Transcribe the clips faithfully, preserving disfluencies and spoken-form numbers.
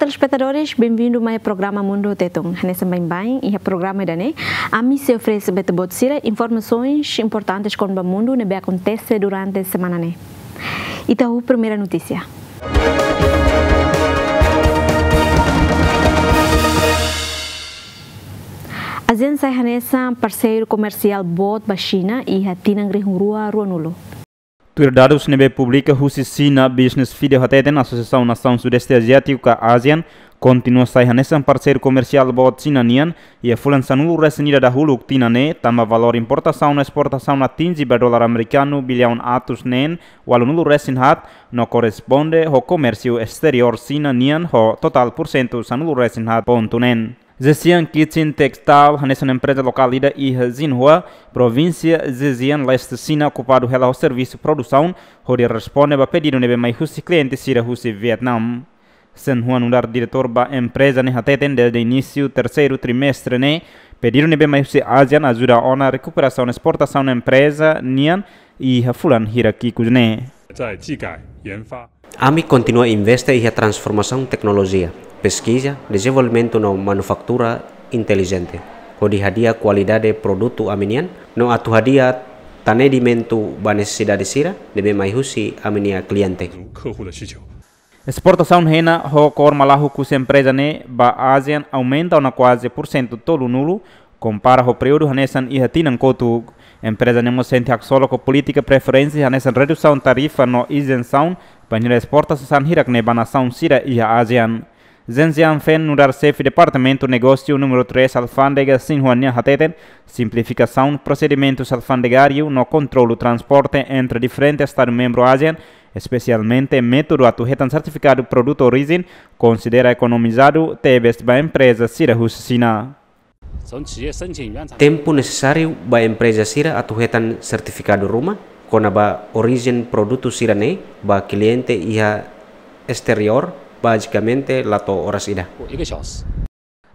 Telespetadores, benvindu mai programa Mundu Tetun. Hanesan baibain, iha programa ida-ne'e, ami sei oferese ba ita-boot sira informasaun importante kona-ba mundu ne'ebé akontese durante semana ne'e. Ita ho primeira notísia. ASEAN sai hanesan parseiru komersiál boot ba Xina iha tinan rihun rua ruanulu. Tuir dadus ne'ebé publika husi Xina Business Video hateten, Asosiasaun Nasaun Sudeste Aziátiku ka ASEAN kontinua sai hanesan parseiru komersiál boot Xina nian iha fulan sanulu-resin-ida dahuluk tinan ne'e, tanba valór importasaun no esportasaun atinje ba dolar amerikanu biliaun atus neen ualunulu-resin-haat, no korresponde ho komérsiu esteriór Xina nian ho totál pursentu sanulu-resin-haat pontu neen. Zhejiang Kitchen Textile hanesan empreza lokál ida iha Jinhua, provínsia Zhejiang, leste Xina, okupadu hela ho servisu produsaun hodi responde ba pedidu ne'ebé mai husi kliente sira husi Vietnam. Sen Huan nu'udar diretór ba empreza ne'e hateten, dezde inísiu terseiru trimestre ne'e, pedidu ne'ebé mai husi ASEAN ajuda ona rekuperasaun esportasaun empreza nian iha fulan hirak ikus ne'e. 在技改、研发。 Ami kontinua investe iha transformasaun teknolojia, peskiza, dezenvolvimentu no manufatura intelijente, hodi hadi'a kualidade produtu ami nian, no atu hadi'a atendimentu ba nesesidade sira ne'ebé mai husi ami-nia kliente. 客户的需求。 Esportasaun hena ho kór malahuk husi empreza ne'e ba ASEAN aumenta ona kuaze pursentu tolunulu, kompara ho períodu hanesan iha tinan kotuk. Empreza ne'e mós sente haksolok ho polítika preferénsia hanesan redusaun tarifa no izensaun bainhira esporta sasán hirak ne'e ba nasaun sira iha ASEAN. Zhen Xianfen nu'udar xefe departamentu negósiu númeru três alfándega Xinhua nian hateten, simplifikasaun prosedimentus alfandegáriu no kontrolu transporte entre diferente estadu membru ASEAN, espesialmente métodu atu hetan sertifikadu produtu orijen, konsidera ekonomizadu tebes ba empreza sira husi Xina. Tempu nesesáriu ba empreza sira atu hetan sertifikadu ruma kona-ba orijen produtu sira-ne'e ba kliente iha esteriór, bazikamente la to'o oras ida.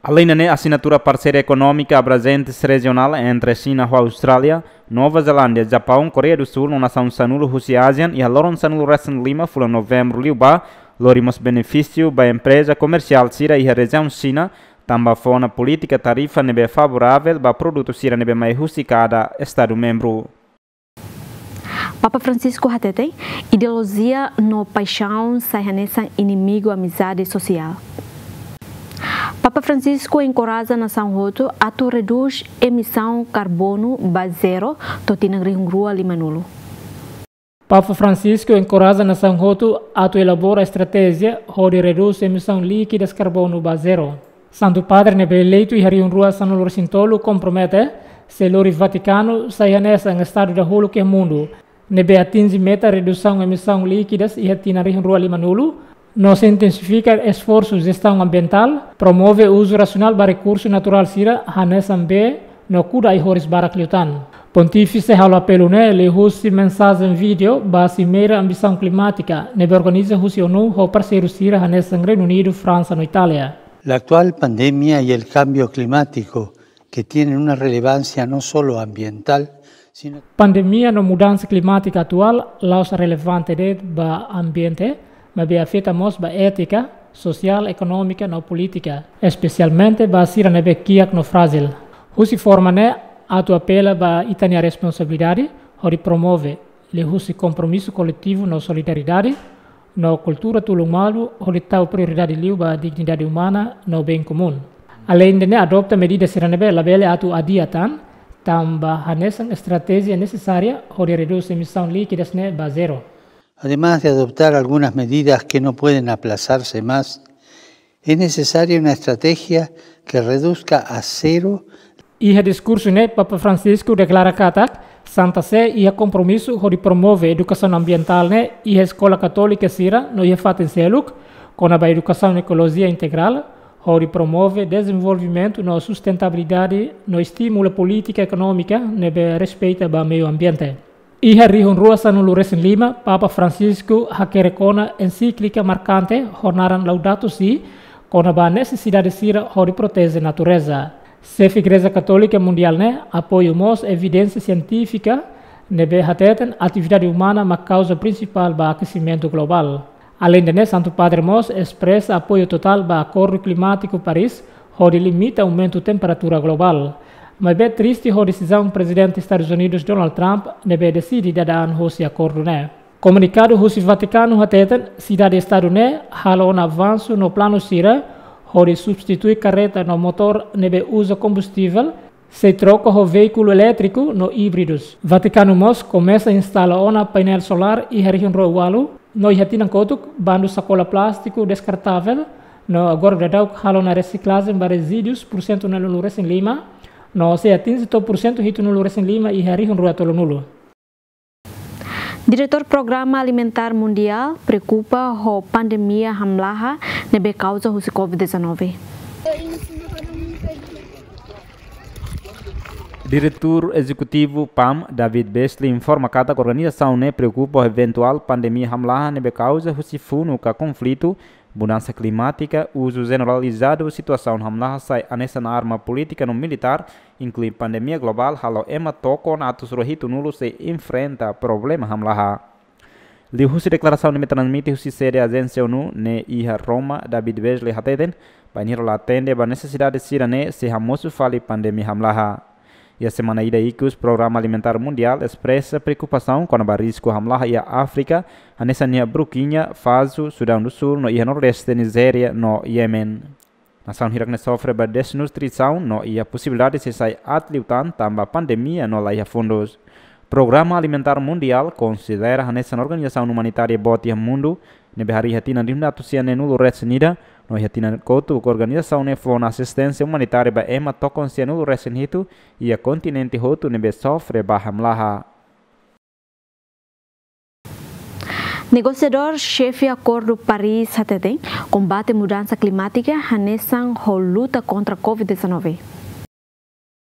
Aleinde ne'e, asinatura parseria ekonómika abrajentes rejionál entre Xina ho Austrália, Nova Zelándia, Japaun, Koreia do Sul no nasaun sanulu husi ASEAN iha loron sanulu-resin-lima fulan Novembru liubá, lori mós benefísiu ba empreza komersiál sira iha rejiaun Xina, tanba fó ona polítika tarifa ne'ebé favoravel ba produtu sira ne'ebé mai husi kada estadu membru. Papa Francisco hateten, ideolojia no paixaun sai hanesan inimigu amizade sosiál. Papa Francisco enkoraja nasaun hotu atu redús emisaun karbonu ba zero to'o tinan rihun rua limanulu. Papa Francisco enkoraja nasaun hotu atu elabora estratéjia hodi redús emisaun líkidas karbonu ba zero. Santu Padre ne'ebé eleitu iha rihun rua sanulu-resin-tolu kompromete sei lori Vatikanu sai hanesan estadu dahuluk iha mundu ne'ebé atinje meta redusaun emisaun líkidas iha tinan rihun rua limanulu, no sei intensifika esforsu jestaun ambientál, promove uzu rasionál ba rekursu naturál sira hanesan bee no kuda ai-horis barak liután. Pontífise halo apelu ne'e liuhusi mensajen vídeo ba Simeira Ambisaun Klimátika ne'ebé organiza husi ONU ho parseiru sira hanesan Reinu Unidu, Fransa no Itália. La actual pandemia y el cambio climático, que tienen una relevancia no solo ambiental, sino... Pandemia no mudansa klimátika atuál la'ós relevante de'it ba ambiente, maibé afeta mós ba étika, sosiál, ekonómika no polítika, espesialmente ba sira ne'ebé kiak no frájil. Husi forma ne'e, atu apela ba ita-nia responsabilidade hodi promove, liuhusi kompromisu koletivu no solidariedade, no kultura tulun malu hodi tau prioridade liu ba dignidade umana no bem komún. Aleinde ne'e, adopta medida sira ne'ebé labele atu adia tan, tanba hanesan estratéjia nesesária hodi redús emisaun líkidas ne'e ba zero. Además de adoptar algunas medidas que no pueden aplazarse más, es necesaria una estrategia que reduzca a cero. Iha diskursu ne'e, Papa Francisco deklara katak Santa Sé iha kompromisu hodi promove edukasaun ambientál ne'e iha eskola katólika sira no iha fatin seluk, kona-ba edukasaun ekolojia integrál, hodi promove dezenvolvimentu no sustentabilidade no estimula polítika ekonómika ne'ebé respeita ba meiu ambiente. Iha rihun rua sanulu-resin-lima, Papa Francisco hakerek ona ensíklika markante ho naran Laudato Si, kona-ba nesesidade sira hodi proteje natureza. Xefe Igreja Katólika Mundiál ne'e apoia mós evidénsia sientífika ne'ebé hateten atividade umana mak kauza prinsipál ba akesimentu globál. Aleinde ne'e, Santu Padre mós espresa apoiu totál ba Akordu Klimátiku Paris, hodi limita aumentu temperatura globál. Maibé triste ho desizaun Prezidente Estadus Unidus Donald Trump ne'ebé deside dada an hosi akordu ne'e. Komunikadu husi Vatikanu hateten, sidade-estadu ne'e halo ona avansu no planu sira hodi substitui karreta no motór ne'ebé uza kombustivel, sei troka ho veíkulu elétriku no íbridus. Vatikanu mós komesa instala ona painél solár iha rihun rua ualu, no iha tinan kotuk bandu sakola plástiku deskartável, no agora daudaun halo ona resiklajen ba rezíduus pursentu neenulu resin lima, no sei atinje to'o pursentu hitunulu resin lima iha rihun rua tolunulu. Diretór Programa Alimentár Mundiál preokupa ho pandemia hamlaha ne'ebé kauza husi covid dezanove. Diretór Ezekutivu PAM, David Beasley, informa katak organizasaun ne'e preokupa ho eventuál pandemia hamlaha ne'ebé kauza husi funu ka konflitu, mudansa klimátika, uzu jeneralizadu situasaun hamlaha sai hanesan arma polítika no militár, inklui pandemia globál halo ema tokon atus rua hitunulu sei enfrenta problema hamlaha. Liuhusi deklarasaun ne'ebé transmite husi sede Ajénsia ONU ne'e iha Roma, David Beasley hateten, bainhira la atende ba nesesidade sira-ne'e sei hamosu fali pandemia hamlaha. Iha semana ida ikus, Programa Alimentár Mundiál espresa preokupasaun kona-ba risku hamlaha iha Áfrika, hanesan iha Burkina Faso, Sudaun do Sul, no iha Nordeste, Nizéria, no Iémen. Nasaun hirak-ne'e sofre ba desnutrisaun no iha posibilidade sei sai aat liután tanba pandemia no laiha fundus. Programa Alimentár Mundiál konsidera hanesan organizasaun umanitária boot iha mundu, ne'ebé harii iha tinan rihun atus sia neenulu resin ida, no iha tinan kotuk organizasaun ne'e fó ona asisténsia umanitária ba ema tokon sia neenulu resin hitu iha kontinente hotu ne'ebé sofre ba hamlaha. Negosiadór xefe Akordu Paris hateten, kombate mudansa klimátika hanesan ho luta kontra covid dezanove.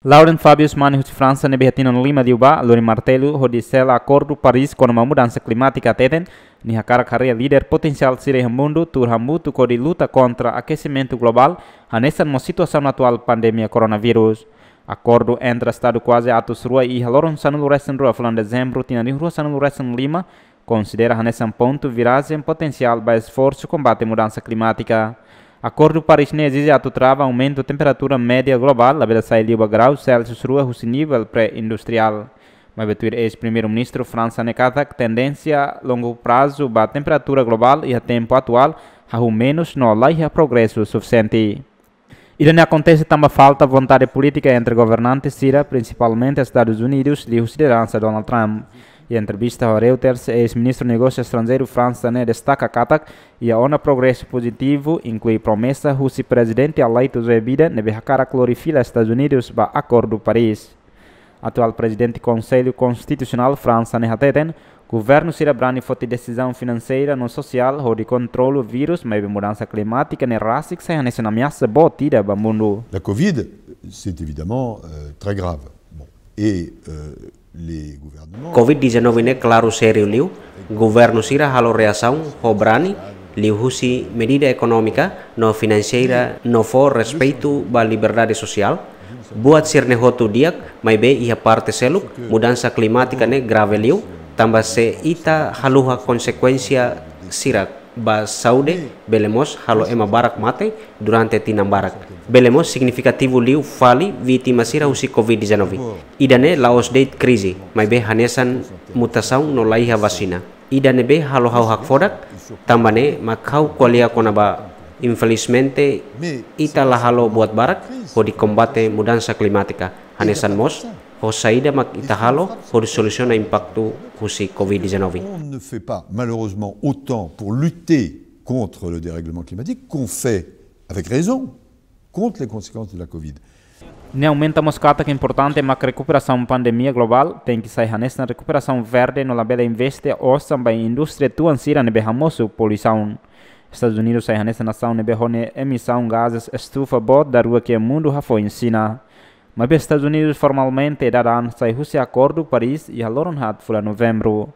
Laurent Fabius mane husi Fransa ne'ebé iha tinan lima liubá lori martelu hodi sela Akordu Paris kona-ba mudansa klimátika hateten, nia hakarak haree líder potensiál sira iha mundu tuur hamutuk hodi luta kontra akesimentu globál, hanesan mós situasaun atuál pandemia koronavírus. Akordu entre Estadu kuaze atus rua iha loron sanulu resin rua fulan Dezembru tinan rihun rua sanulu resin lima, konsidera hanesan pontu virajen potensiál ba esforsu kombate mudansa klimátika. Akordu Paris ne'e ezije atu trava aumentu temperatura média globál labele sai liu ba grau Celsius rua husi nivel pré-industriál. Maibé tuir eis-primeiru-ministru Fransa ne'e katak tendénsia longu prazu ba temperatura globál iha tempu atuál hahú menus no laiha progresu sufisiente. Ida-ne'e akontese tanba falta vontade polítika entre governante sira, prinsipalmente Estadus Unidus, liuhusi lideransa Donald Trump. Iha entrevista ho Reuters, eis-ministru negósiu estranjeiru Fransa ne'e destaka katak iha ona progresu pozitivu, inklui promesa husi prezidente eleitu Joe Biden ne'ebé hakarak lori fila Estadus Unidus ba Akordu Paris. Atuál prezidente Konsellu Konstitusionál Fransa ne'e hateten, governu sira brani foti desizaun finanseira no sosiál hodi kontrolu vírus, maibé mudansa klimátika ne'e rasik sai hanesan ameasa boot ida ba mundu. La covid, c'est évidemment, euh, très grave. Bon. Et, euh, les gouvernements covid dezanove ne'e klaru sériu liu, governu sira halo reasaun ho brani, liuhusi medida ekonómika no finanseira no fó respeitu ba liberdade sosiál. Buat sira-ne'e hotu di'ak, maibé iha parte seluk, mudansa klimátika ne'e grave liu, tanba se ita haluha konsekuénsia sira ba saúde, bele mós halo ema barak mate durante tinan barak. Bele mós signifikativu liu fali vítima sira husi covid dezanove. Ida-ne'e la'ós de'it krize, maibé hanesan mutasaun no laiha vasina. Ida ne'ebé halo ha'u hakfodak, tanba ne'e mak ha'u ko'alia kona-ba, infelizmente, ita la halo buat barak hodi kombate mudansa klimátika. Hanesan mós, ho saida mak ita halo hodi solusiona impaktu husi covid dezanove. On ne fait pas, malheureusement, autant pour lutter contre le dérèglement climatique qu'on fait, avec raison, contre les conséquences de la covid. Nia aumenta mós katak importante mak rekuperasaun pandemia globál tenke sai hanesan rekuperasaun verde no labele investe osan ba indústria tuan sira ne'ebé hamosu poluisaun. Estadus Unidus sai hanesan nasaun ne'ebé ho nia emisaun gazes estufa boot daruak iha mundu hafoin Xina. Maibé Estadus Unidus formalmente dada an sai husi Akordu Paris iha loron haat fulan Novembru.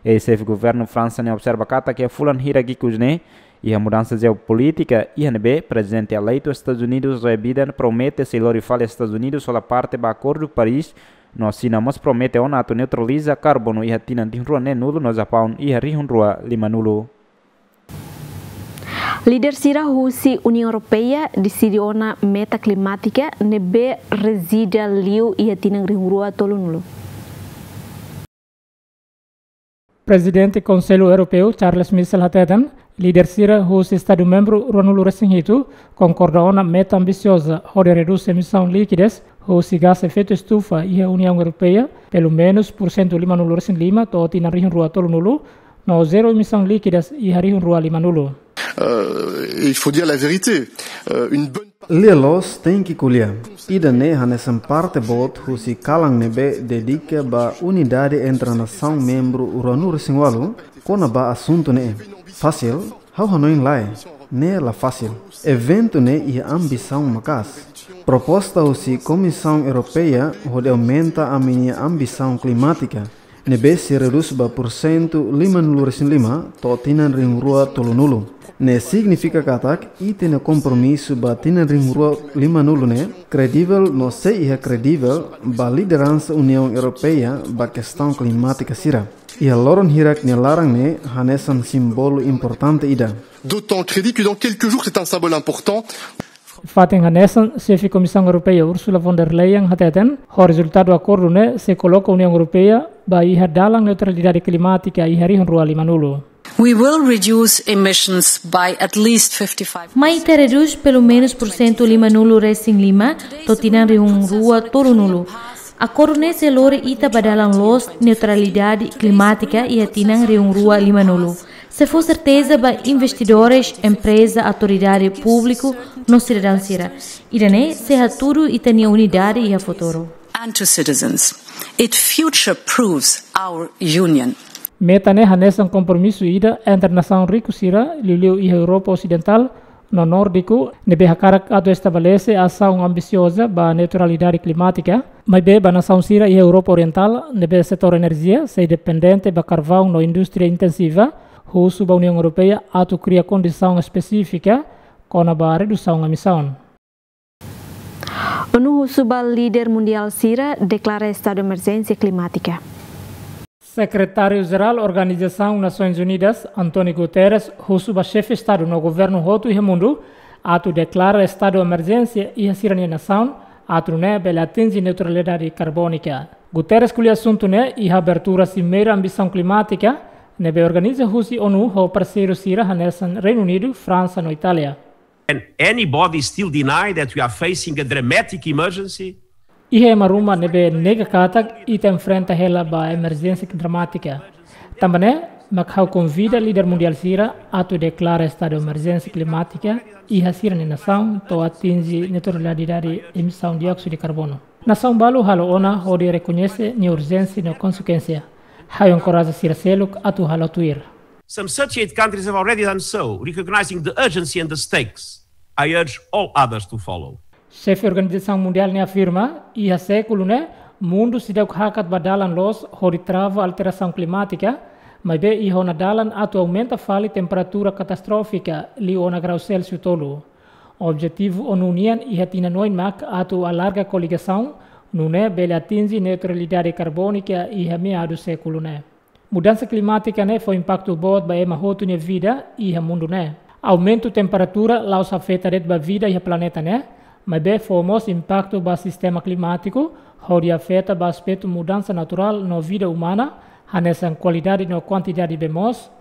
Eis-xefe governu Fransa ne'e observa katak iha fulan hirak ikus ne'e, iha mudansa jeopolítika iha ne'ebé prezidente eleitu Estadus Unidus Joe Biden promete sei lori fali Estadus Unidus hola parte ba Akordu Paris, no Xina mós promete ona atu neutraliza karbonu iha tinan rihun rua neenulu no Japaun iha rihun rua limanulu. Líder sira husi Uniaun Europeia deside ona meta klimátika ne'ebé rezide liu iha tinan rihun rua tolunulu. Prezidente Konsellu Europeu Charles Michel hateten, líder sira husi Estadu membru ruanulu-resin-hitu konkorda ona meta ambisioza hodi redús emisaun líkidas husi gás efeitu estufa iha Uniaun Europeia, pelumenus pursentu limanulu-resin-lima to'o tinan rihun rua tolunulu, no zero emisaun líkidas iha rihun rua limanulu. Euh, il faut dire la vérité. Euh, une bonne Lia-loos tenke ko'alia. Ida-ne'e hanesan parte boot husi kalan ne'ebé dedika ba unidade entre nasaun membru ruanulu-resin-ualu kona-ba asuntu ne'e. Fasil? Ha'u hanoin lae, ne'e la fasil. Eventu ne'e iha ambisaun maka'as. Proposta husi Komisaun Europeia hodi aumenta ami-nia ambisaun klimátika ne'ebé sei redús ba pursentu limanulu-resin-lima to'o tinan rihun rua tolunulu. Ne'e signifika katak ita-nia kompromisu ba tinan rihun rua limanulu ne'e kredivel no sei iha kredivel ba lideransa Uniaun Europeia ba kestaun klimátika sira. Iha loron hirak nia laran ne'e hanesan símbolu importante ida. D'autant crédit que dans quelques jours, c'est un symbole important. Fatin hanesan, xefe Komisaun Europeia Ursula von der Leyen hateten, ho rezultadu akordu ne'e sei koloka Uniaun Europeia ba iha dalan neutralidade klimátika iha rihun rua limanulu. We will reduce emissions by at least fifty-five. Mai ita redús pelumenus pursentu limanulu-resin-lima to'o tinan rihun rua tolunulu. Akordu ne'e sei lori ita ba dalan loos neutralidade klimátika iha tinan rihun rua limanulu. Sei fó serteza ba investidores, empreza, autoridade, públiku no sidadaun sira. Ida-ne'e sei hatudu ita-nia unidade iha futuru. And to citizens. It future-proofs our union. Meta ne'e hanesan kompromisu ida entre nasaun riku sira, liuliu iha Europa Osidentál no Nórdiku, ne'ebé hakarak atu estabelese asaun ambisioza ba neutralidade klimátika, maibé ba nasaun sira iha Europa Orientál, ne'ebé setór enerjia sei dependente ba karvaun no indústria intensiva, husu ba Uniaun Europeia atu kria kondisaun espesífika kona-ba redusaun emisaun. ONU husu ba líder mundiál sira deklara estadu emerjénsia klimátika. Sekretáriu-Jerál Organizasaun Nasoins Unidas, António Guterres, husu ba xefe Estadu no governu hotu iha mundu atu deklara estadu emerjénsia iha sira-nia nasaun, atu nune'e bele atinje neutralidade karbónika. Guterres ko'alia asuntu ne'e iha abertura Simeira Ambisaun Klimátika, ne'ebé organiza husi ONU ho parseiru sira hanesan Reinu Unidu, Fransa no Itália. And anybody still deny that we are facing a dramatic emergency? Iha ema ruma ne'ebé nega katak ita enfrenta hela ba emerjénsia dramátika. Tanba ne'e mak ha'u konvida líder mundiál sira atu deklara estadu emerjénsia klimátika iha sira-nia nasaun to'o atinje neutralidade emisaun dióksidu de karbonu. Nasaun balu halo ona hodi rekoñese nia urjénsia no konsekuénsia. Ha'u enkoraja sira seluk atu halo tuir. Some thirty-eight countries have already done so, recognizing the urgency and the stakes. I urge all others to follow. Xefe Organizasaun Mundiál ne'e afirma, iha sékulu ne'e, mundu seidauk hakat ba dalan loos hodi trava alterasaun klimátika, maibé iha ona dalan atu aumenta fali temperatura katastrófika liu ona grau Celsius tolu. Objetivu ONU nian iha tinan oin mak atu alarga koligasaun, nune'e bele atinje neutralidade karbónika iha meadu sékulu ne'e. Mudansa klimátika ne'e fó impaktu boot ba ema hotu nia vida iha mundu ne'e. Aumentu temperatura la'ós afeta de'it ba vida iha planeta ne'e, maibé fó mós impaktu ba sistema klimátiku, hodi afeta ba aspetu mudansa naturál no vida umana, hanesan kualidade no kuantidade bee moos,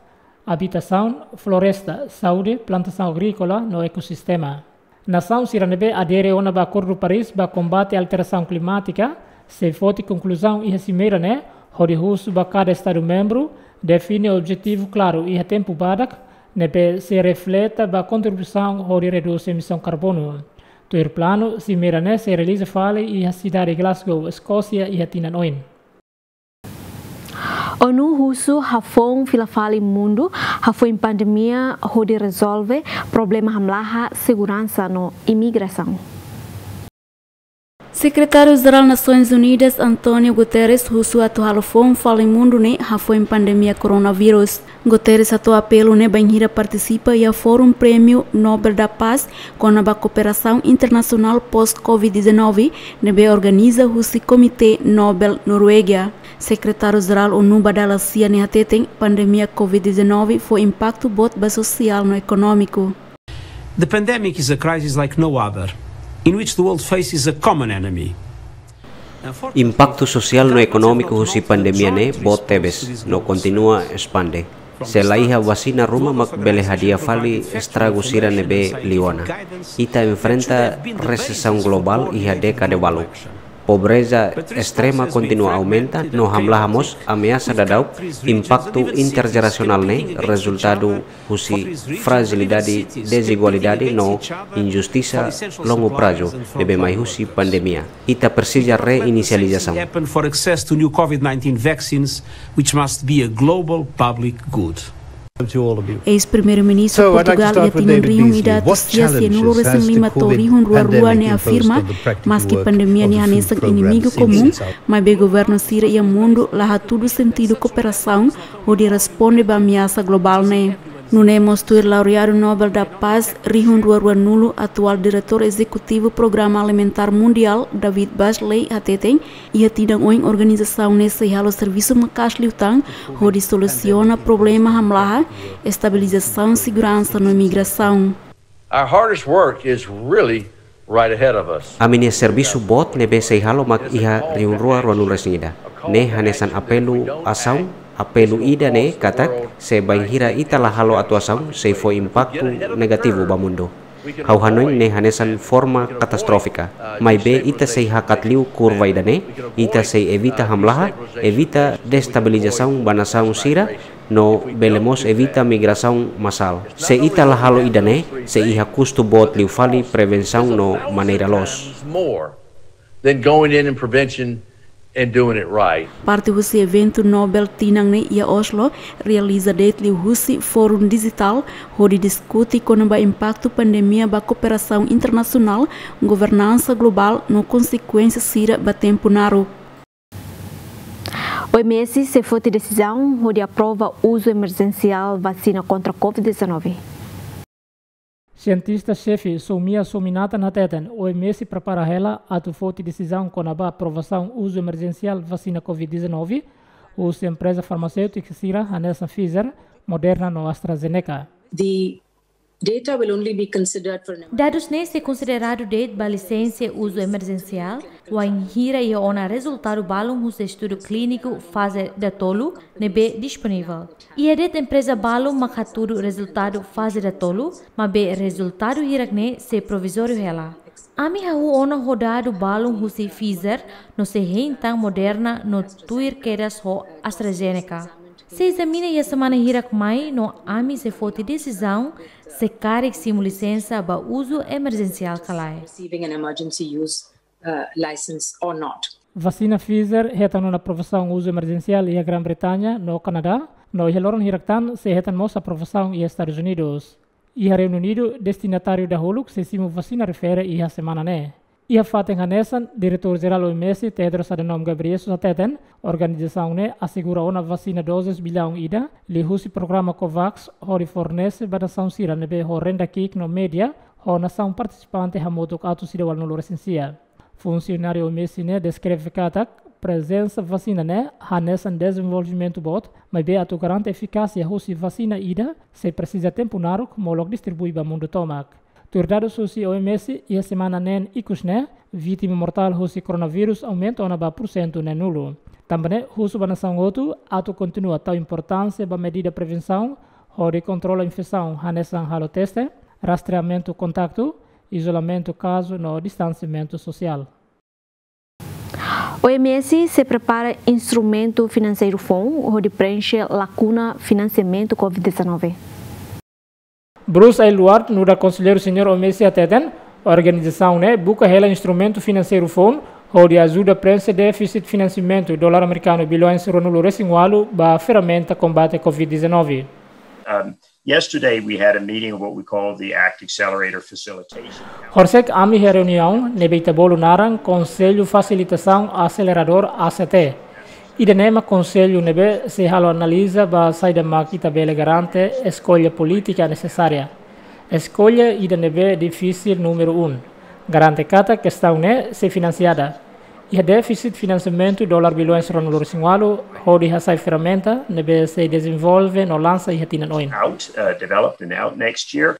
abitasaun, floresta, saúde, plantasaun agríkola no ekosistema. Nasaun sira ne'ebé adere ona ba Akordu Paris ba kombate alterasaun klimátika, sei foti konkluzaun iha simeira ne'e, hodi husu ba kada estadu membru define objetivu klaru iha tempu badak, ne'ebé sei refleta ba kontribuisaun hodi redús emisaun karbonu. Tuir planu, simeira ne'e sei realiza fali iha sidade Glasgow, Eskósia, iha tinan oin. ONU husu hafoun fila fali mundu hafoin pandemia hodi rezolve problema hamlaha seguransa no imigrasaun. Sekretáriu-Jerál Nasoins Unidas, António Guterres, husu atu halo foun fali mundu ne'e hafoin pandemia koronavírus. Guterres hato'o apelu ne'e bainhira partisipa iha Fórum Prémiu Nobel da Paz kona-ba kooperasaun internasionál pós-Covid dezanove, ne'ebé organiza husi Komité Nobel Noruega. Sekretáriu-Jerál ONU ba dala sia ne'e hateten, pandemia Covid dezanove fó impaktu boot ba sosiál no ekonómiku. The pandemic is a crisis like no other, in which the world faces a common enemy. Impaktu sosiál no ekonómiku husi pandemia ne'e boot tebes, no kontinua espande. Se la iha vasina ruma mak bele hadi'a fali estragu sira ne'ebé liu ona. Ita enfrenta resesaun globál iha dékada balu. Pobreza estrema kontinua aumenta, no hamlaha mós ameasa daudaun. Impaktu interjerasionál ne'e rezultadu husi frajilidade, dezigualdade no injustisa longu prazu ne'ebé mai husi pandemia. Ita presiza reinisializasaun. Happen for access to new COVID nineteen vaccines, which must be a global public good. Eis-Primeiru-Ministru Portugál iha tinan rihun ida atus sia sianulu resin lima to'o rihun rua rua ne'e afirma, maski pandemia ne'e hanesan inimigu komún, maibé governu sira iha mundu la hatudu sentidu kooperasaun hodi responde ba ameasa globál ne'e. Nune'e mós tuir laureadu Nobel da Paz rihun rua rua nulu, atuál diretór ezekutivu Programa Alimentár Mundiál, David Beasley, hateten, iha tinan oin organizasaun ne'e sei halo servisu maka'as liután hodi solusiona problema hamlaha, estabilizasaun, seguransa no migrasaun. Our hardest work is really right ahead of us. Ami-nia servisu boot ne'ebé sei halo mak iha rihun rua rua nulu resin ida. Ne'e hanesan apelu asaun, apelu ida ne'e katak se bainhira ita la halo atuasaun sei fó impaktu negativu ba mundu. Ha'u hanoin ne'e hanesan forma katastrófika. Maibé ita sei hakat liu kurva ida-ne'e, ita sei evita hamlaha, evita destabilizasaun ba nasaun sira, no bele mós evita migrasaun masál. Se ita la halo ida-ne'e, sei iha kustu boot liu fali prevensaun no maneira loos. More than going in and prevention and doing it right. Parte husi eventu Nobel tinan ne'e iha Oslo, realiza de'it liuhusi fórum dijitál, hodi diskute kona-ba impaktu pandemia ba kooperasaun internasionál, governansa globál no konsekuénsia sira ba tempu naruk. O M S sei foti desizaun hodi aprova uzu emerjensiál vasina kontra covid dezanove. Sientista xefe Soumya Swaminathan hateten, O M S prepara hela atu foti desizaun kona-ba aprovasaun uzu emerjensiál vasina covid dezanove husi empreza farmaséutika sira hanesan Pfizer, Moderna no AstraZeneca. The data will only be considered for an Dadus ne'e sei konsideradu de'it ba lisensa uzu emerjensiál, wainhira iha ona rezultadu balun husi estudu klíniku faze datolu ne'ebé disponivel. Iha de'it empreza balun mak hatudu rezultadu faze datolu, maibé rezultadu hirak-ne'e sei provizóriu hela. Ami hahú ona ho dadu balun husi Pfizer, no sei hein tan Moderna no tuir kedas ho AstraZeneca. Sei ezamina iha semana hirak mai no ami sei foti desizaun se karik simu lisensa ba uzu emerjensiál ka lae. Receiving an emergency use, uh, license or not. Vasina Pfizer hetan ona aprovasaun uzu emerjensiál iha Grã-Bretaña no Kanadá, no iha loron hirak tan sei hetan mós aprovasaun iha Estadus Unidus. Iha Reinu Unidu, destinatáriu dahuluk sei simu vasina refere iha semana ne'e. Iha fatin hanesan, Diretór Jerál O M S, Tedros Adhanom Ghebreyesus hateten, organizasaun ne'e asegura ona vasina dozes billaun ida liuhusi programa COVAX hodi fornese ba nasaun sira ne'ebé ho renda ki'ik no média, ho nasaun partisipante hamutuk atus ida ualunulu resin sia. Funsionáriu O M S ne'e deskreve katak, prezensa vasina ne'e hanesan dezenvolvimentu boot, maibé atu garante efikásia husi vasina ida, sei presiza tempu naruk molok distribui ba mundu tomak. Tuir dadus husi O M S, iha semana neen ikus ne'e, vítima mortál husi koronavírus aumenta ona ba pursentu neenulu. Tanba ne'e, husu ba nasaun hotu atu kontinua tau importánsia ba medida prevensaun, hodi kontrola infesaun, hanesan halo teste, rastreamentu kontaktu, izolamentu kazu no distansiamentu sosiál. O M S sei prepara instrumentu finanseiru foun hodi preenxe lakuna finansiamentu covid dezanove. Bruce Aylward, nu'udar konselleiru senior O M S hateten, organizasaun ne'e buka hela instrumentu finanseiru foun hodi ajuda preenxe défisit finansiamentu dolar amerikanu billaun ruanulu resin ualu ba ferramenta kombate covid dezanove. Um, yesterday we had a meeting of what we call the ACT Accelerator Facilitation. Horisehik ami iha reuniaun ne'ebé ita bolu naran Konsellu Fasilitasaun Aseleradór, A C T. Ida-ne'e mak konsellu ne'ebé sei halo analiza ba saida mak ita bele garante eskolla polítika nesesária. Eskolla ida ne'ebé difisil númeru un. Garante katak kestaun ne'e sei finansiada. Iha défisit finansiamentu dolar billaun ruanulu resin ualu, hodi hasai ferramenta ne'ebé sei dezenvolve no lansa iha tinan oin. Out, uh, developed and out next year.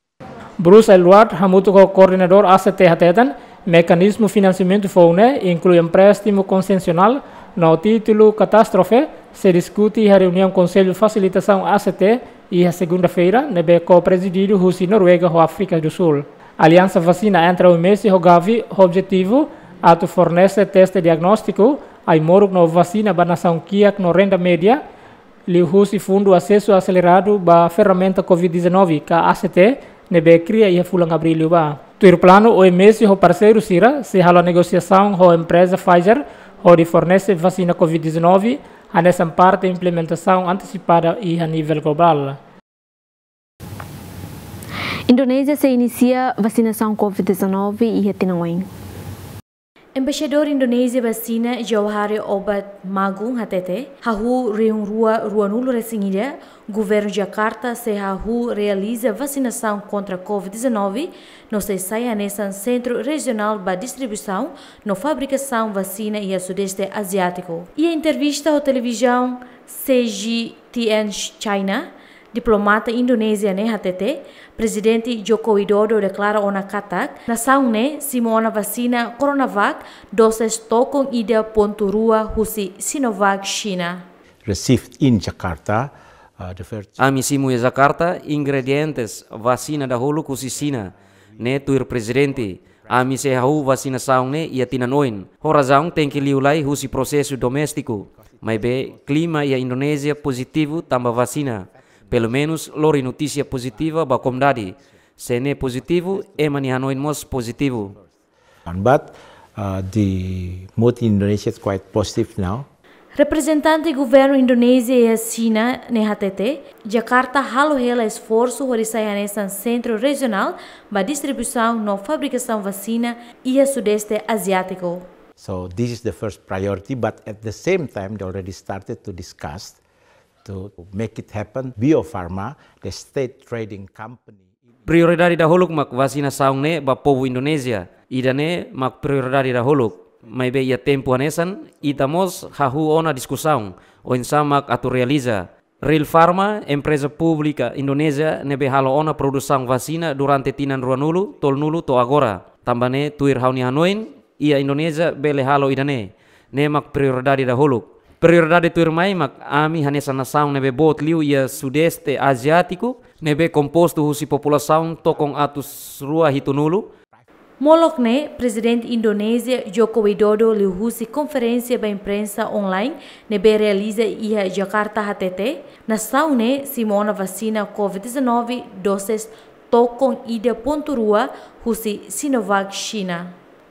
Bruce Aylward, hamutuk ho koordenadór A C T, hateten mekanizmu finansiamentu foun ne'e, inklui empréstimu konsensionál no títulu katástrofe, sei diskute iha reuniaun Konsellu Fasilitasaun A C T iha segunda-feira, ne'ebé ko-prezididu husi Noruega ho Áfrika do Sul. Aliansa Vasina entre OMS ho Gavi ho objetivu atu fornese teste diagnóstiku, ai-moruk no vasina ba nasaun kiak no renda média, liuhusi Fundu Asesu Aseleradu ba Ferramenta covid dezanove, ka A C T, ne'ebé kria iha fulan Abríl liubá. Tuir planu, OMS ho parseiru sira sei halo negosiasaun ho empreza Pfizer hodi fornese vasina covid dezanove, hanesan parte implementasaun antesipada iha nivel globál. Indonézia sei inisia vasinasaun covid dezanove iha tinan oin. Embaixadór Indonézia ba Xina, Jauhari Obat Magung, hatete, hahú rihun rua ruanulu-resin-ida, governu Jakarta sei hahú realiza vasinasaun kontra covid dezanove, no sei sai hanesan sentru rejionál ba distribuisaun no fabrikasaun vasina iha Sudeste Aziátiku. Iha entrevista ho televizaun C G T N China, diplomata Indonézia ne'e hatete, Prezidente Joko Widodo deklara ona katak nasaun ne'e simu ona vasina Coronavac doses tokon ida pontu rua husi Sinovac Xina. Received in Jakarta, uh, the first. Ami simu iha Jakarta ingredientes vasina dahuluk husi Xina, ne'e tuir Prezidente. Ami sei hahú vasinasaun ne'e iha tinan oin. Ho razaun tenke liu lai husi prosesu doméstiku. Maibé klima iha Indonézia pozitivu tanba vasina. Pelumenus lori notísia pozitiva ba komunidade. Se ne'e pozitivu, ema nia hanoin mós pozitivu. But, uh, the mood in Indonesia is quite positive now. Reprezentante governu Indonézia iha Xina ne'e hatete, Jakarta halo hela esforsu hodi sai hanesan sentru rejionál ba distribuisaun no fabrikasaun vasina iha Sudeste Aziátiku. So this is the first priority, but at the same time they already started to discuss to make it happen. Bio Farma, the state trading company. Prioridade dahuluk mak vasinasaun ne'e ba povu Indonézia. Ida-ne'e mak prioridade dahuluk. Maibé iha tempu hanesan, ita mós hahú ona diskusaun oinsá mak atu realiza. Rio Farma, empreza públika Indonézia ne'ebé halo ona produsaun vasina durante tinan ruanulu, tolunulu to'o agora. Tanba ne'e tuir ha'u-nia hanoin, iha Indonézia bele halo ida-ne'e. Ne'e mak prioridade dahuluk. Prioridade tuirmai mak ami hanesan nasaun ne'ebé boot liu iha Sudeste Aziátiku, ne'ebé kompostu husi populasaun tokon atus rua hitunulu. Molok ne'e, Prezidente Indonézia Joko Widodo liuhusi konferénsia ba imprensa online ne'ebé realiza iha Jakarta hatete, nasaun ne'e simu ona vasina covid dezanove doses tokon ida pontu rua husi Sinovac Xina.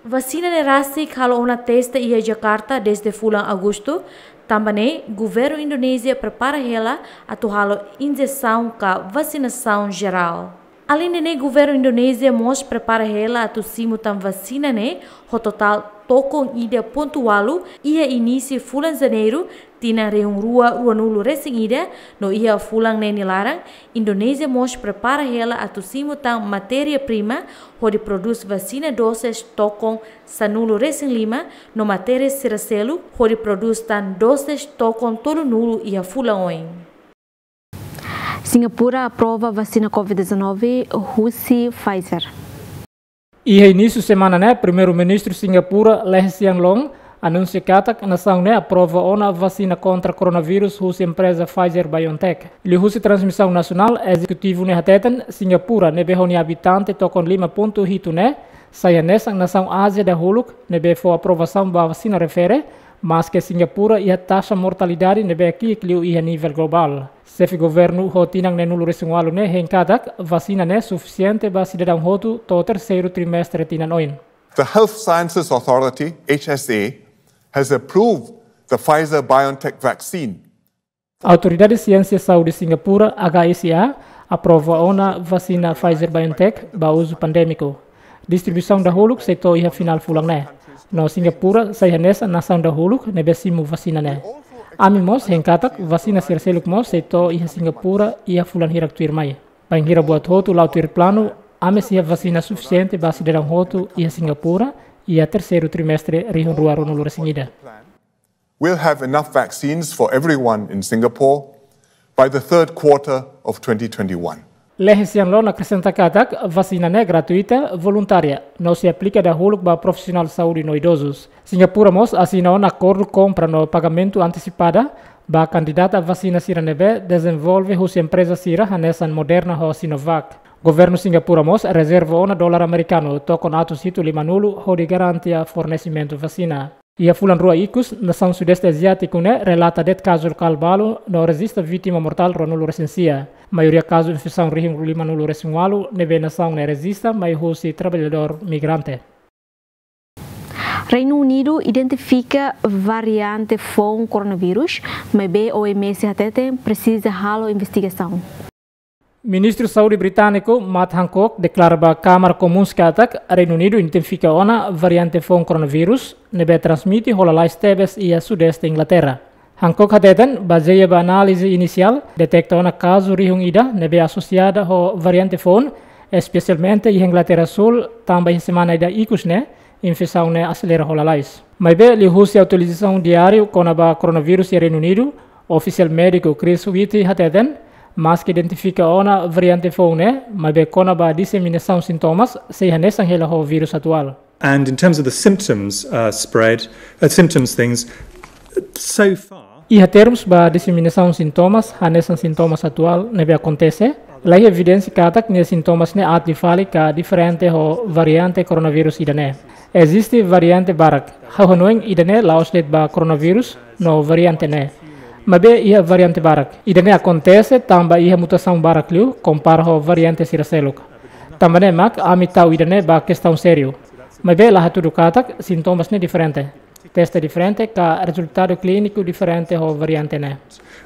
Vasina ne'e rasik halo ona teste iha Jakarta dezde fulan Agostu, tanba ne'e governu Indonézia prepara hela atu halo injesaun ka vasinasaun jerál. Aleinde ne'e, governu Indonézia mós prepara hela atu simu tan vasina ne'e ho totál tokon ida pontu ualu iha inísiu fulan Janeiru, tinan rihun rua ruanulu-resin-ida, no iha fulan ne'e nia laran, Indonézia mós prepara hela atu simu tan matéria-prima hodi prodús vasina doses tokon sanulu-resin-lima, no matéria sira seluk hodi prodús tan doses tokon tolunulu iha fulan oin. Singapura aprova vasina covid dezanove husi Pfizer. Iha inísiu semana ne'e, Primeiru-Ministru Singapura, Lee Hsien Loong, anunsia katak nasaun ne'e aprova ona vasina kontra koronavírus husi empreza Pfizer-BioNTech. Liuhusi transmisaun nasionál, ezekutivu ne'e hateten, Singapura ne'ebé ho nia abitante tokon lima pontu hitu ne'e, sai hanesan nasaun Ázia dahuluk ne'ebé fó aprovasaun ba vasina refere, maske Singapura iha taxa mortalidade ne'ebé ki'ik liu iha nivel globál. Xefe governu ho tinan neenulu-resin-ualu ne'e hein katak vasina ne'e sufisiente ba sidadaun hotu to'o terseiru trimestre tinan oin. The Health Sciences Authority, H S A, has approved the Pfizer-BioNTech vaccine. Autoridade Siénsia Saúde Singapura, H S A, aprova ona vasina Pfizer-BioNTech ba uzu pandémiku. Distribuisaun dahuluk sei to'o iha finál fulan ne'e. No Singapura sai hanesan nasaun dahuluk ne'ebé simu vasina ne'e. Ami mós hein katak vasina sira seluk mós sei to'o iha Singapura iha fulan hirak tuirmai. Bainhira buat hotu la'o tuir planu, ami sei iha vasina sufisiente ba sidadaun hotu iha Singapura iha terseiru trimestre rihun rua ruanulu-resin-ida. We'll have enough vaccines for everyone in Singapore by the third quarter of twenty twenty-one. Lehesian Lon akresenta katak vasina ne'e gratuita, voluntária, no sei aplika dahuluk ba profisionál saúde no idozus. Singapura mós asina ona akordu kompra no pagamentu antesipada ba kandidata vasina sira ne'ebé dezenvolve husi empreza sira hanesan Moderna ho Sinovac. Governu Singapura mós rezerva ona dolar amerikanu tokon atus hitu limanulu hodi garantia fornesimentu vasina. Iha fulan rua ikus, nasaun Sudeste Aziátiku ne'e relata de'it kazu lokál balu no rejista vítima mortál ruanulu resin sia. Maioria kazu infesaun rihun limanulu resin ualu ne'ebé nasaun ne'e rejista mai husi traballadór migrante. Reinu Unidu identifika variante foun koronavírus, maibé O M S hateten presiza halo investigasaun. Ministru Saúde britániku Matt Hancock deklara ba Kámara Komuns katak Reinu Unidu identifika ona variante foun koronavírus ne'ebé transmite ho lalais tebes iha Sudeste Inglaterra. Hancock hateten, bazeia ba análize inisiál, deteta ona kazu rihun ida ne'ebé asosiada ho variante foun, espesialmente iha Inglaterra Súl, tanba iha semana ida ikus ne'e infesaun ne'e aselera ho lalais. Maibé liuhusi atualizasaun diáriu kona-ba koronavírus iha Reinu Unidu, ofisiál médiku Chris Whitty hateten, maski identifika ona variante foun ne'e, maibé kona-ba diseminasaun sintomas sei hanesan hela ho vírus atuál. And in terms of the symptoms, uh, spread, uh, symptoms things, so far. Iha termus ba diseminasaun sintomas, hanesan sintomas atuál ne'ebé akontese, laiha evidénsia katak nia sintomas ne'e aat liu fali ka diferente ho variante koronavírus ida-ne'e. Eziste variante barak, ha'u hanoin ida-ne'e la'ós de'it ba koronavírus no variante ne'e. Maibé iha variante barak. Ida-ne'e akontese tanba iha mutasaun barak liu kompara ho variante sira seluk. Tanba ne'e mak ami tau ida-ne'e ba kestaun sériu. Maibé la hatudu katak sintomas ne'e diferente. Teste diferente ka rezultadu klíniku diferente ho variante ne'e.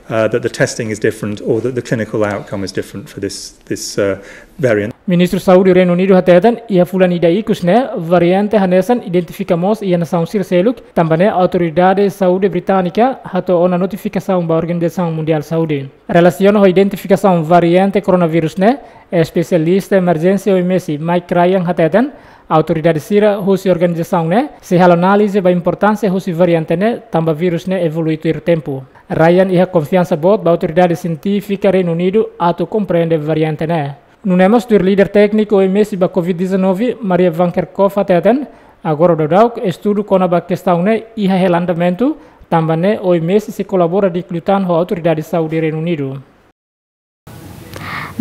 Uh, that the testing is different or that the clinical outcome is different for this, this, uh, variant. Ministru Saúde Reinu Unidu hateten, iha fulan ida ikus ne'e, variante hanesan identifika mós iha nasaun sira seluk, tanba ne'e autoridade saúde británika hato'o ona notifikasaun ba Organizasaun Mundiál Saúde. Relasiona ho identifikasaun variante koronavírus ne'e, espesialista emerjénsia O M S Mike Ryan hateten, autoridade sira husi organizasaun ne'e sei halo análize ba importánsia husi variante ne'e tanba vírus ne'e evolui tuir tempu. Ryan iha konfiansa boot ba autoridade sientífika Reinu Unidu atu komprende variante ne'e. Nune'e mós tuir líder tékniku O M S ba Covid dezanove, Maria Van Kerkhove hateten, agora daudauk estudu kona-ba kestaun ne'e iha hela andamentu, tanba ne'e O M S sei kolabora di'ak liután ho autoridade saúde Reinu Unidu.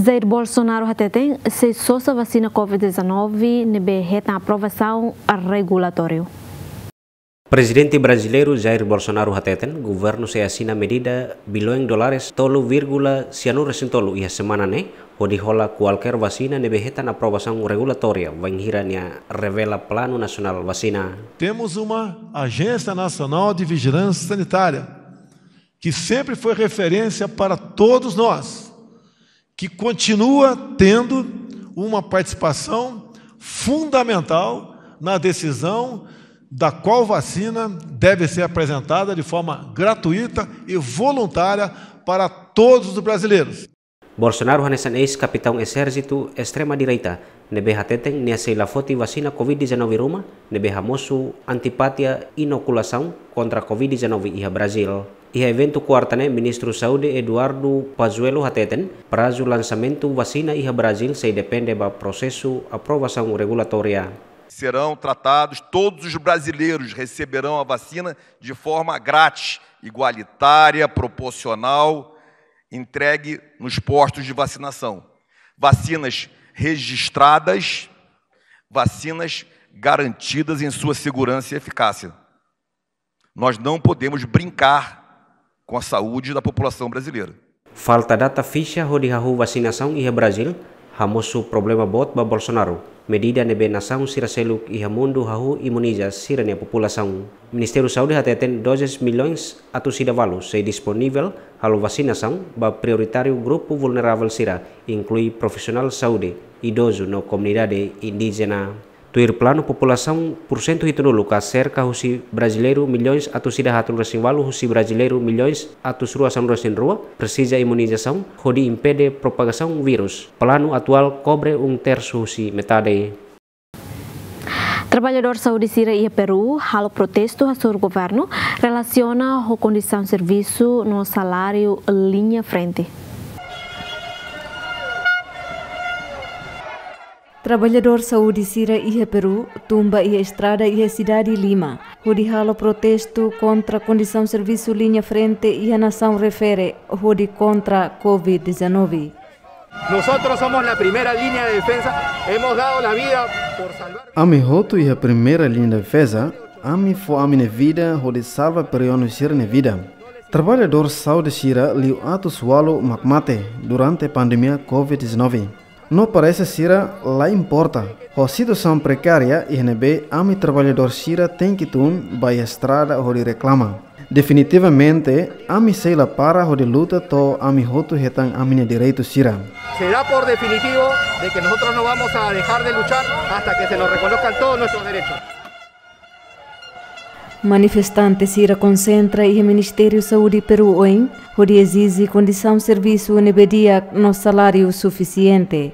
Jair Bolsonaro hateten, sei sosa vasina Covid dezanove ne'ebé hetan aprovasaun regulatóriu. Prezidente brasileiru Jair Bolsonaro hateten, governu sei asina medida biloin dólares tolu vírgula sianulu resin tolu iha semana ne'e, hodi hola kualkér vasina ne'ebé hetan aprovasaun regulatória, bainhira nia revela planu nasionál vasina. Temos uma Agência Nacional de Vigilância Sanitária, que sempre foi referência para todos nós, que continua tendo uma participação fundamental na decisão da qual vacina deve ser apresentada de forma gratuita e voluntária para todos os brasileiros. Bolsonaro hanesan eis-kapitaun ezérsitu estrema direita ne'ebé hateten nia sei la foti vasina Covid dezanove ruma ne'ebé hamosu antipatia inokulasaun kontra Covid dezanove iha Brazil. Iha eventu kuarta ne'e, Ministru Saúde Eduardo Pazuello hateten, prazu lansamentu vasina iha Brazil sei depende ba prosesu aprovasaun regulatória. Serão tratados, todos os brasileiros receberão a vacina de forma grátis, igualitária, proporcional, entregue nos postos de vacinação. Vacinas registradas, vacinas garantidas em sua segurança e eficácia. Nós não podemos brincar com a saúde da população brasileira. Falta data fixa hodi hahú vasinasaun iha Brazil, hamosu problema boot ba Bolsonaro. Medida ne'ebé nasaun sira seluk iha mundu hahú imuniza sira-nia populasaun. Ministériu Saúde hateten dozes milhões atus ida ualu sei disponivel halo vasinasaun ba prioritáriu grupu vulneravel sira, inklui profisionál saúde, idozu no komunidade indíjena. Tuir planu, populasaun pursentu hitunulu ka serka husi brasileiru milhões atus ida haatnulu resin ualu husi brasileiru milhões atus rua sanulu resin rua presiza imunizasaun hodi impede propagasaun vírus. Planu atuál kobre um tersu husi metade. Traballadór saúde sira iha Peru halo protestu hasoru governu relasiona ho kondisaun servisu no saláriu liña frente. Traballadór saúde sira iha Peru tun ba iha estrada iha sidade Lima, hodi halo protestu kontra kondisaun servisu liña frente iha nasaun refere hodi kontra covid dezanove. Nosotros somos la primera línea de defensa, hemos dado la vida por salvar. Ami hotu iha primeira linha defeza, ami fó ami-nia vida hodi salva peruanu sira-nia vida. Traballadór saúde sira liu atus ualu mak mate durante pandemia covid dezanove. No parese sira la importa ho situasaun prekária iha ne'ebé ami traballadór sira tenke tun ba iha estrada hodi reklama. Definitivamente, ami sei la para hodi luta to'o ami hotu hetan ami-nia direitu sira. Se da por definitivo de que nosotros no vamos a dejar de luchar hasta que se nos reconozcan todos nuestros derechos. Manifestante sira konsentra iha Ministériu Saúde Peru oin, hodi ezije kondisaun servisu ne'ebé di'ak no saláriu sufisiente.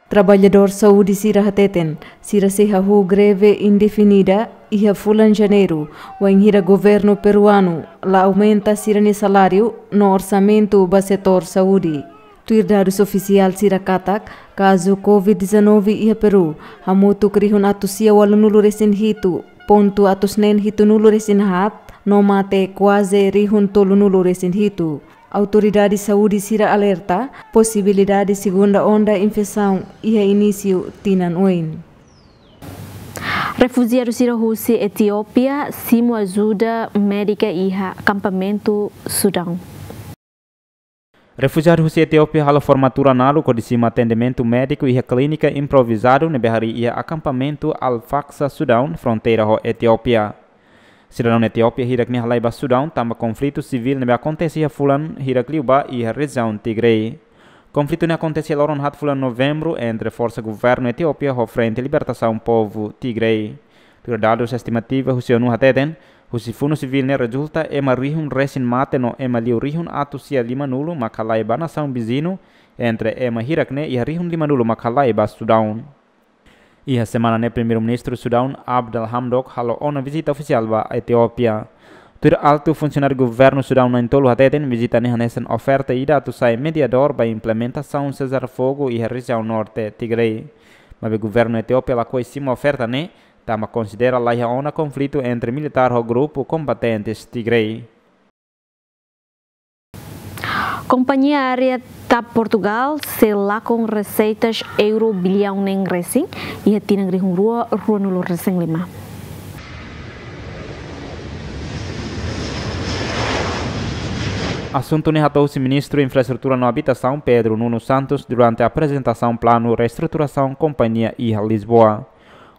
Traballadór saúde sira hateten, sira sei hahú greve indefinida iha fulan Janeiru, wainhira governu peruanu la aumenta sira-nia saláriu no orsamentu ba setór saúde. Tuir dadus ofisiál sira katak, kazu covid dezanove iha Peru hamutuk rihun atus sia ualunulu resin hitu pontu atus neen hitunulu resin haat, no mate kuaze rihun tolunulu resin hitu. Autoridade saúde sira alerta posibilidade segunda onda infesaun iha inísiu tinan oin. Refujiadu sira husi Etiópia simu ajuda médika iha akampamentu Sudaun. Refujiadu husi Etiópia halo formatura naluk hodi simu atendimentu médiku iha klínika improvizadu ne'ebé harii iha akampamentu Al-Faksa Sudaun, fronteira ho Etiópia. Sidadaun Etiópia hirak ne'e halai ba Sudaun tanba konflitu sivíl ne'ebé akontese iha fulan hirak liubá iha rejiaun Tigray. Konflitu ne'e akontese iha loron haat fulan Novembru entre forsa governu Etiópia ho Frente Libertasaun Povu Tigray. Tuir dadus estimativa husi ONU hateten, husi funu sivíl ne'e rezulta ema rihun resin mate no ema liu rihun atus sia limanulu mak halai ba nasaun viziñu, entre ema hirak ne'e iha rihun limanulu mak halai ba Sudaun. Iha semana ne'e Primeiru-Ministru Sudaun Abdel Hamdok halo ona vizita ofisiál ba Etiópia. Tuir altu funsionáriu governu Sudaun na'in-tolu hateten, vizita ne'e hanesan oferta ida atu sai mediadór ba implementasaun sesar-fogu iha rejiaun norte Tigray. Maibé governu Etiópia lakohi simu oferta ne'e, tanba konsidera laiha ona konflitu entre militár ho grupu kombatentes Tigray. Kompañia aérea TAP Portugal sei lakon reseitas euro biliaun neen resin iha tinan rihun rua ruanulu resin lima. Asuntu ne'e hato'o husi Ministru Infraestrutura no Abitasaun Pedro Nuno Santos durante aprezentasaun planu reestruturasaun kompañia iha Lisboa.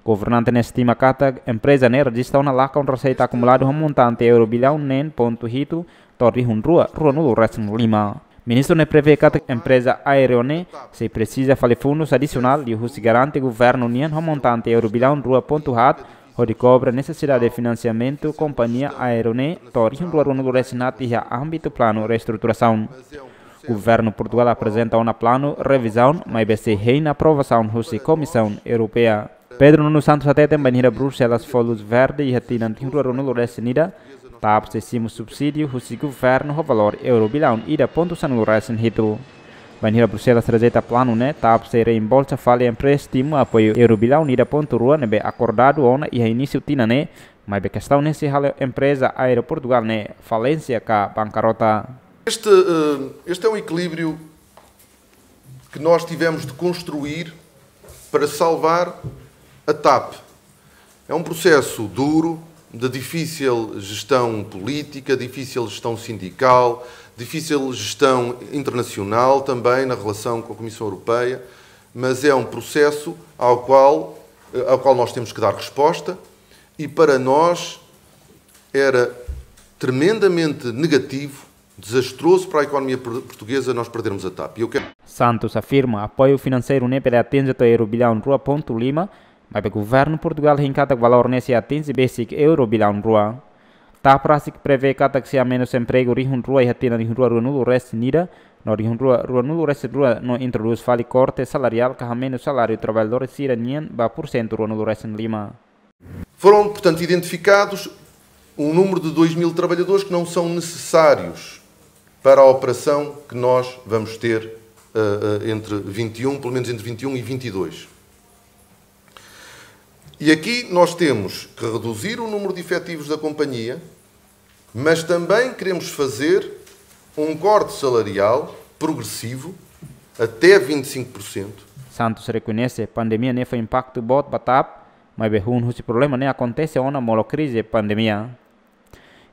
Governante ne'e estima katak empreza ne'e rejista ona lakon reseita akumuladu ho montante euro biliaun neen pontu hitu to'o rihun rua ruanulu resin lima. Ministru ne'e prevee katak empreza aéreu ne'e sei presiza fali fundus adisionál liuhusi garante governu nian ho montante euro biliaun rua pontu haat hodi kobre nesesidade finansiamentu kompañia aéreu ne'e to'o rihun rua ruanulu resin haat iha ámbitu planu reestruturasaun. Governu Portugal aprezenta ona planu revizaun, maibé sei hein aprovasaun husi Komisaun Europeia. Pedro Nuno Santos hateten bainhira Bruxelas fó luz verde iha tinan rihun rua ruanulu resin ida, TAP sei simu subsídiu husi governu ho valór euro biliaun ida pontu sanulu resin hitu. Bainhira Bruxelas rejeita planu ne'e, TAP sei reembolsa fali empréstimu apoiu euro biliaun ida pontu rua ne'ebé akordadu ona iha inísiu tinan ne'e, maibé kestaun ne'e sei halo empreza aéreu Portugal ne'e falénsia ka bankarrota. Este, eh, este é um equilíbrio que nós tivemos de construir para salvar a TAP. É um processo duro, de difícil gestão política, difícil gestão sindical, difícil gestão internacional também na relação com a Comissão Europeia, mas é um processo ao qual, eh, ao qual nós temos que dar resposta e para nós era tremendamente negativo, desastroso para a economia por-, portuguesa nós perdermos a TAP. E eu quero Santos afirma apoiu finanseiru ne'e bele atinje to'o euro biliaun rua pontu lima, maibé governu Portugal hein katak valór ne'e sei atinje besik euro biliaun rua. TAP rasik prevee katak sei amenus empregu rihun rua iha tinan rihun rua ruanulu resin ida, no rihun rua ruanulu resin rua no introdús fali korte salariál ka hamenus saláriu traballadór sira nian ba pursentu ruanulu resin lima. Foram, portanto, identificados um número de dois mil trabalhadores que não são necessários para a operação que nós vamos ter, eh, eh, entre vinte e um, pelo menos entre vinte e um e vinte e dois. E aqui nós temos que reduzir o número de efetivos da companhia, mas também queremos fazer um corte salarial progressivo até vinte e cinco por cento. Santos rekoñese pandemia ne'e fó impaktu boot ba TAP, maibé hun husi problema ne'e akontese ona molok krize pandemia.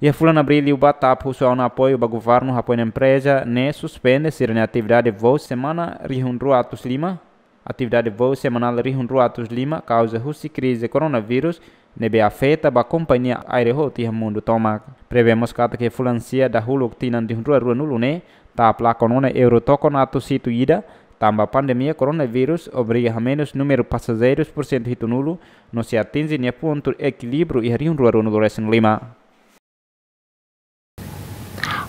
Iha fulan Abríl liubá TAP husu ona apoiu ba governu, apoiu empreza ne'e suspende sira-nia atividade voo semana rihun rua atus lima, atividade voo semanál rihun rua atus lima, kauza husi krize koronavírus ne'ebé afeta ba kompañia aéreu hotu iha mundu tomak. Prevee mós katak iha fulan sia dahuluk tinan rihun rua ruanulu ne'e, TAP lakon ona euro tokon atus hitu ida, tanba pandemia koronavírus obriga hamenus númeru pasajeirus porsentu hitunulu, no sei atinje nia pontu ekilíbriu iha rihun rua ruanulu resin lima.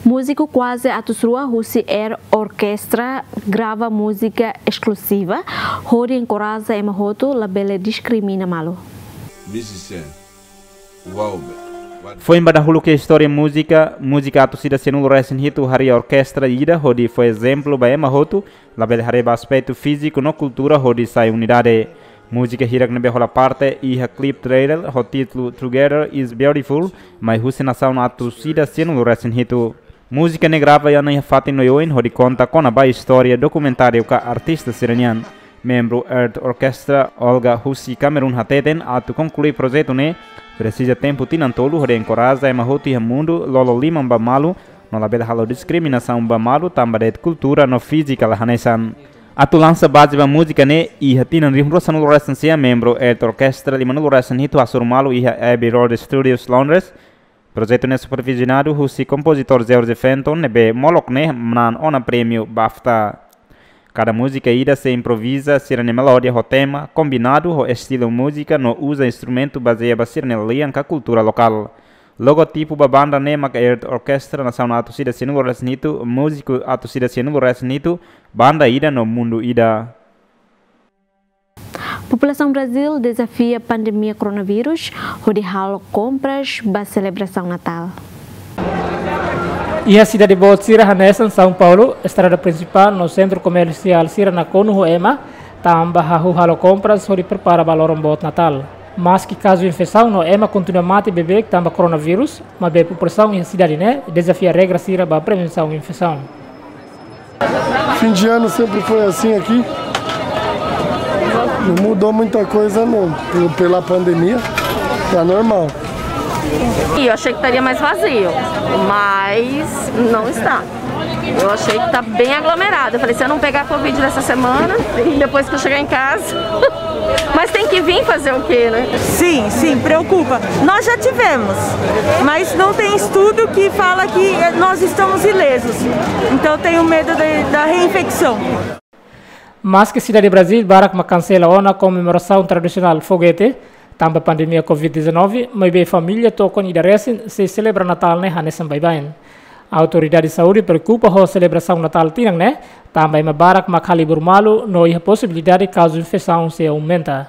Múziku kuaze atus rua husi Air Orchestra grava múzika eskluziva, hodi enkoraja ema hotu labele diskrimina malu. Musician. Wow. Foin ba dahuluk iha istória múzika, múzika atus ida sianulu resin hitu harii orkestra ida hodi fó ezemplu ba ema hotu, labele haree ba aspetu fíziku no kultura hodi sai unidade. Múzika hirak ne'ebé hola parte iha clip trailer ho títulu Together is Beautiful, mai husi nasaun atus ida sianulu resin hitu. Múzika ne'e grava ona iha fatin oioin hodi konta kona-ba istória dokumentáriu ka artista sira-nian. Membru Earth Orchestra, Olga husi Kamerun hateten, atu konklui projetu ne'e, presiza tempu tinan tolu hodi enkoraja ema hotu iha mundu lolo liman ba malu, no labele halo diskriminasaun ba malu tanba de'it kultura no fízika la hanesan. Atu lansa baze ba múzika ne'e, iha tinan rihun rua sanulu resin sia membru Earth Orchestra limanulu resin hitu hasoru malu iha Abbey Road Studios, Londres. Projetu ne'e supervizionadu husi kompozitór George Fenton ne'ebé molok ne'e manán ona prémiu BAFTA. Kada múzika ida sei improviza sira-nia melódia ho tema, kombinadu ho estilu múzika no uza instrumentu bazeia ba sira-nia lian ka kultura lokál. Logotipu ba banda ne'e mak Earth Orchestra, nasaun atus ida sianulu resin hitu, múziku atus ida sianulu resin hitu, banda ida no mundu ida. Populasaun Brazil dezafia pandemia koronavírus hodi halo kompras ba selebrasaun Natál. Iha sidade boot sira hanesan São Paulo, estrada prinsipál no sentru komersiál sira nakonu ho ema, tanba hahú halo kompras hodi prepara ba loron boot Natál. Maski kazu infesaun no ema kontinua mate beibeik tanba koronavírus, maibé populasaun iha sidade ne'e dezafia regra sira ba prevensaun infesaun. Fim de ano sempre foi assim aqui. Não mudou muita coisa não, pelo- pela pandemia, tá normal. E eu achei que estaria mais vazio, mas não está. Eu achei que tá bem aglomerado. Eu falei, se eu não pegar covid nessa semana, depois que eu chegar em casa. Mas tem que vir fazer o quê, né? Sim, sim, preocupa. Nós já tivemos, mas não tem estudo que fala que nós estamos ilesos. Então eu tenho medo de- da reinfecção. Maski sidade Brazil barak mak kansela ona komemorasaun tradisionál foguete, tanba pandemia covid dezanove, maibé família tokon ida resin sei selebra Natál ne'e hanesan baibain. Autoridade saúde preokupa ho selebrasaun Natál tinan ne'e, tanba ema barak mak halibur malu no iha posibilidade kazu infesaun sei aumenta.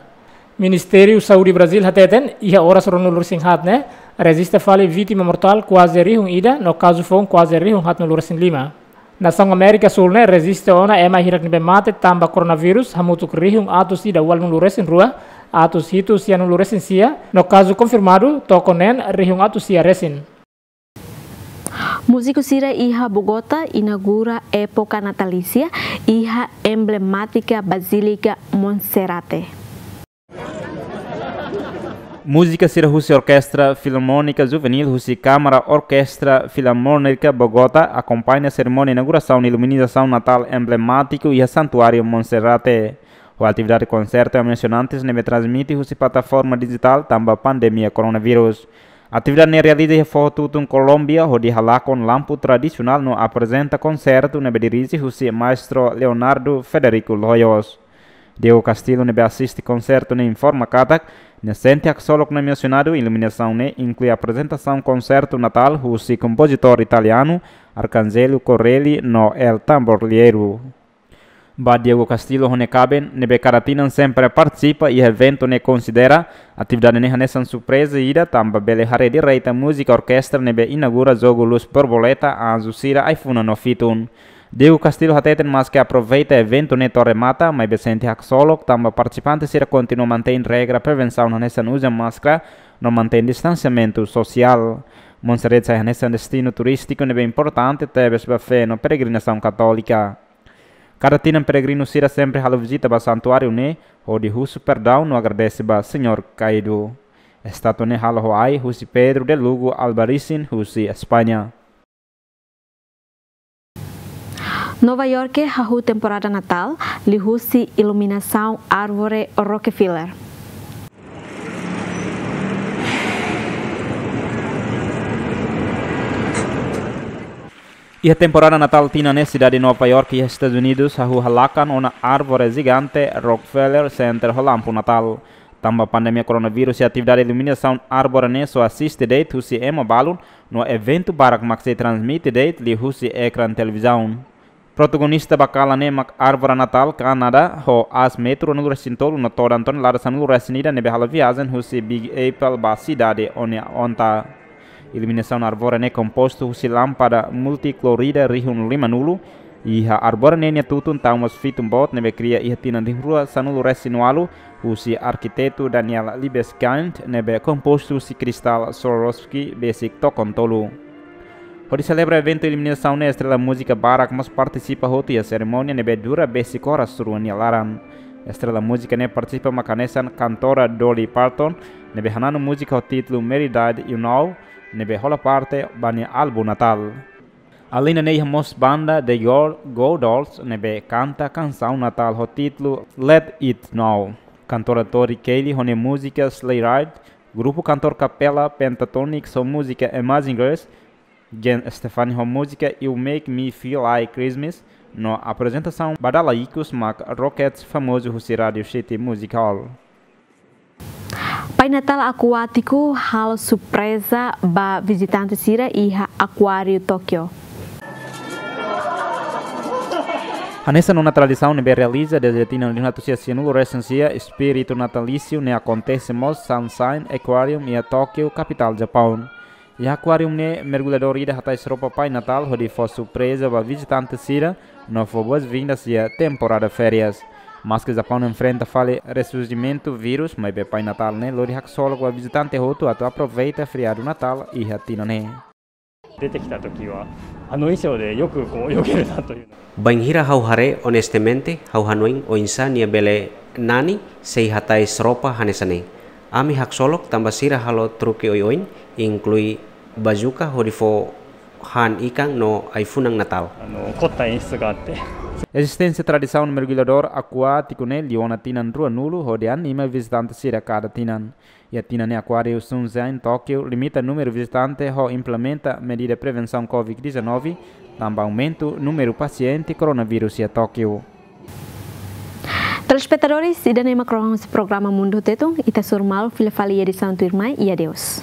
Ministériu Saúde Brazil hateten, iha oras ruanulu resin haat ne'e, rejista fali vítima mortál kuaze rihun ida no kazu foun kuaze rihun haatnulu resin lima. Nasaun Amérika Súl ne'e rejista ona ema hirak ne'ebé mate tanba koronavírus hamutuk rihun atus ida ualunulu resin rua, atus hitu sianulu resin sia, no kazu konfirmadu tokon neen rihun atus sia resin. Múziku sira iha Bogotá inaugura époka natalísia iha emblemátika Bazílika Monserrate. Múzika sira husi Orkestra Filarmónika Juvenil husi Kámara Orkestra Filarmónika Bogotá akompaña serimónia inaugurasaun no iluminasaun Natál emblemátiku iha Santuáriu Monserrate. Ho atividade konsertu emosionante ne'ebé transmite husi plataforma dijitál tanba pandemia koronavírus. Atividade ne'e realiza iha foho tutun Kolómbia, hodi halakon lampu tradisionál no aprezenta konsertu ne'ebé dirije husi Maestro Leonardo Federico Loyos. Diego Castillo ne'ebé asiste konsertu ne'e informa katak, nia sente haksolok no emosionadu iluminasaun ne'e inklui aprezentasaun konsertu Natál husi kompozitór italianu Arcangelo Corelli no El Tamborillero. Ba Diego Castillo ho nia kaben ne'ebé kada tinan sempre partisipa iha eventu ne'e konsidera atividade ne'e hanesan surpreza ida tanba bele haree direta múzika orkestra ne'ebé inaugura jogu lus borboleta, anju sira, ai-funan no fitun. Diego Castilho hateten maske aproveita eventu ne'e to'o remata, maibé sente haksolok tanba partisipante sira kontinua mantein regra prevensaun hanesan uza máskara no mantein distansiamentu sosiál. Montserrat sai hanesan destinu turístiku ne'ebé importante tebes ba fé no peregrinasaun katólika. Kada tinan peregrinu sira sempre halo vizita ba santuáriu ne'e, hodi husu perdaun no agradese ba Señór Kaidu. Estátua ne'e halo ho ai husi Pedro de Lugo Albarracín husi España. Nova York hahú temporada Natál liuhusi iluminasaun árvore Rockefeller. Iha temporada Natál tinan ne'e, sidade Nova York iha Estadus Unidus hahú halakan ona árvore jigante Rockefeller Center ho lampu Natál. Tanba pandemia koronavírus, atividade iluminasaun árvore ne'e só asiste de'it husi ema balun, no eventu barak mak sei transmite de'it liuhusi ekrán televizaun. Protagonista ba kalan ne'e mak árvore Natál Kanadá ho aas metru ruanulu-resin-tolu no todan tonelada sanulu-resin-ida ne'ebé halo viajen husi Big Apple ba sidade Oneonta. Iluminasaun árvore ne'e kompostu husi lánpada multikolorida rihun limanulu. Iha árvore ne'e nia tutun tau mós fitun boot ne'ebé kria iha tinan rihun rua sanulu-resin-ualu husi arkitetu Daniel Libeskind, ne'ebé kompostu husi kristál Swarovski besik tokon tolu. Hodi selebra eventu iluminasaun ne'e, estrela múzika barak mós partisipa hotu iha serimónia ne'ebé dura besik oras rua nia laran. Estrela múzika ne'e partisipa mak hanesan kantora Dolly Parton, ne'ebé hananu múzika ho títulu Merry Died You Know, ne'ebé hola parte ba nia álbum Natál. Alende ne'e iha mós banda The Go, Go Dolls ne'ebé kanta kansaun Natál ho títulu Let It Snow. Kantora Tori Kelly ho nia múzika Sleigh Ride, grupu kantór kapela Pentatonix ho múzika Amazing Grace, Gwen Stefani ho múzika You Make Me Feel Like Christmas, no aprezentasaun ba dala ikus mak Rockets famozu husi Radio City Music Hall. Pai Natál akuátiku halo surpreza ba vizitante sira iha Akuáriu Tókiu. Hanesan ona tradisaun ne'ebé realiza dezde tinan rihun atus sia sianulu-resin-sia, espíritu natalísiu ne'e akontese mós Sunshine Aquarium iha Tókiu, kapitál Japaun. Iha akuáriu ne'e, mergulladór ida hatais roupa Pai Natál hodi fó surpreza ba vizitante sira no fó boas-vindas iha temporada férias. Maske Japaun enfrenta fali resurjimentu vírus, maibé Pai Natál ne'e lori haksolok ba vizitante hotu atu aproveita feriadu Natál iha tinan ne'e. 出てきた時は、あの衣装でよくこう泳げるなというの。 Bainhira ha'u haree, onestamente, ha'u hanoin oinsá nia bele nani sei hatais roupa hanesan ne'e. Ami haksolok tanba sira halo truke oioin, inklui bazuka hodi fó han ikan no ai-funan Natál. あの、凝った演出があって。 Ezisténsia tradisaun mergulladór akuátiku ne'e liu ona tinan ruanulu hodi anima vizitante sira kada tinan. Iha tinan ne'e Akuáriu Sunshine Tókiu limita númeru vizitante ho implementa medida prevensaun covid dezanove, tanba aumentu númeru pasiente koronavírus iha Tókiu. Telespetadores, ida-ne'e mak loron husi programa Mundu Tetun, ita hasoru malu fila fali iha edisaun tuirmai, i adeus.